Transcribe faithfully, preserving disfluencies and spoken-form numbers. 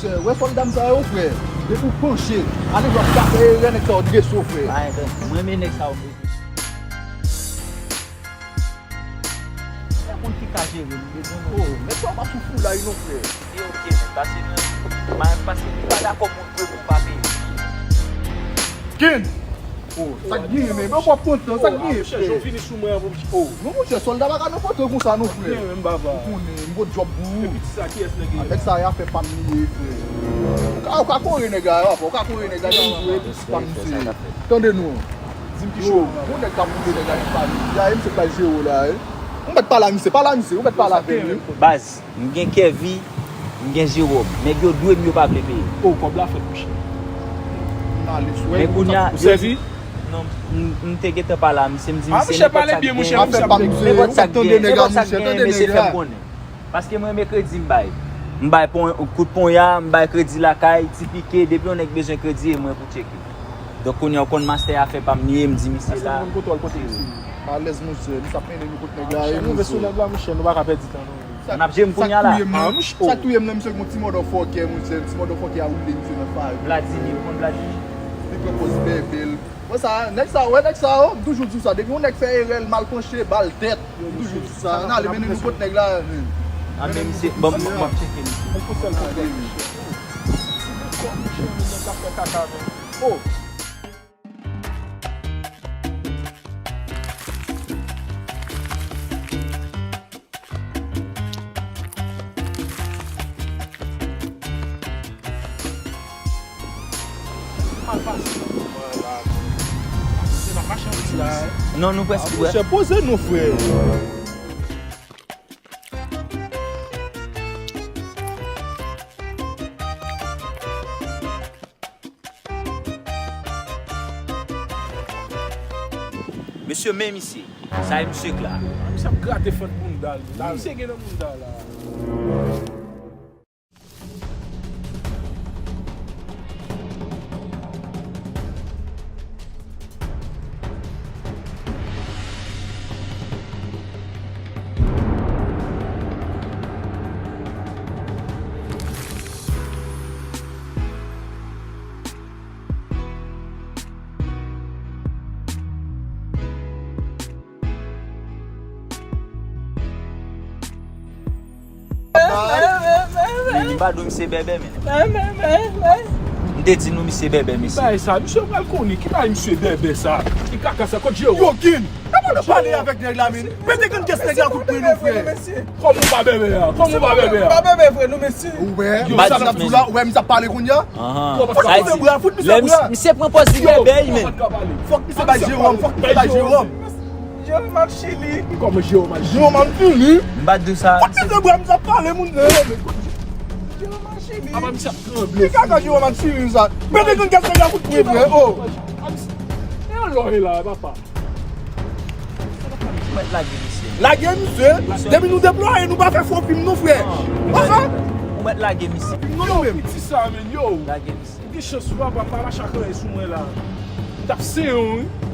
Wè sòlda m sa yo, frè. Depi w panche, ale jwèt sa fè erè, nèg sa yo drese w, frè. Pa enteresan. Mwen renmen nèg sa yo. Se moun ki ka jere m, bezwen nou. Oh, nèg sa yo pa sou foulay non, frè. E ok, men pase nan, ma pase li pa dakò moun dwe pou pa peye. Ken! Oh, sa k genyen, men? Mwen w ap kontan, sa k genyen, frè? Jan w vini sou mwen an, pou m... Oh, non, monchè, sòlda pa ka nan pòtre konsa non, frè. Ou konnen, m baba. Ou konnen, m gon djòb pou ou. Epi ti sa, kiyès nèg yo ye? Nèg sa a fè pa m li ye, frè. Ou ka, ou ka kore nèg la, ou ka kore nèg la, men m jwe, epi ti pa m se. Tande non. Di m ki cho. Bon nèg k ap woule nèg la, li pa li. Ya, e m se pa Jero la, e. Ou mèt pale a misye, pale a misye, ou mèt pale avè l, wi. Baz. M gen Kèvi, m gen Jewòm. Nèg yo dwe m, yo pa vle peye. Oh, kòb la fèt, monchè. Men kounye a, ou sèvi? Non, m, m te gentan pale a misye, m di misye, nenpòt sa k genyen, nenpòt sa k genyen, mesye fè m konnen. Paske mwen, mèkredi, m bay. M bay pon, kout ponya, m bay kredi lakay, ti pike, depi yon nèg bezwen kredi, e mwen pou tcheke. Donk, kounye a, ou konn mastè a fè pa m li ye, m di misye la. Alèz, monchè, misye ap mennen nou kot nèg la, e nou sou nèg la, monchè, nou pa ka pèdi tan, non. N ap jere m kounye a la. Sa k touye m nan, misye gon ti motherfucker, monchè, ti motherfucker a woule misye nan fare. Vladimir, ou konn Vladimir? Li pran pòz bèbè l. Wè sa, nèg sa, wè nèg sa yo, m toujou di w sa, depi yon nèg fè erè, l mal panche, ba l tèt. M toujou di sa, n ale mennen nou kot nèg la, men. A, men misye, bon, m ap tcheke misye. Yon sèl konprann, monchè. Ti bout kòb, monchè, men nèg la fè kaka, men. Oh! Mal pase. Non, nou prèske prè. Monchè, poze nou, frè. Mesye, men misye. Sa e misye k la. Misye ap grate fant bounda l. Sa misye gen nan bounda la? Men, m pa di w misye bèbè, men. M te di nou misye bèbè, mesye. Bagay sa, misye pral konnen ki bagay misye bèbè sa. Ki kaka sa, kot Jero? Yo, Kin, nan pale avèk nèg la, men. Pete grenn kès nèg la kout pwen non, frè. Kòman w pa bèbè a? Kòman w pa bèbè a? Pa bèbè vre, non, mesye. Ou wè, sa n ap di w la, ou wè, misye ap pale kounye a? Fout misye bra, fout misye bra. Misye pran pòz li bèbè, men. Fòk misye bay Jewòm, fòk misye bay Jewòm. Jewòm al Chili. Kòman Jewòm al Chili? Jewòm al Chili? M pa di w sa. Kot misye bra, misye ap pale, moun, men. Jewòm al Chili. Apa misye ap tranble? Ki kaka Jewòm al Chili, sa? Pete grenn kès nèg la kout pwen, frè, oh. E alò e la, papa. Ou mèt lage misye. Lage misye? Depi nou deplwaye, nou pa fè fo fim non, frè. Ou mèt lage misye. Non, non, men. Piti sa, men, yo. Lage misye. Ou gen chans, ou pa, pa, pa mache ak anyen sou mwen la. M t ap senyen w, wi.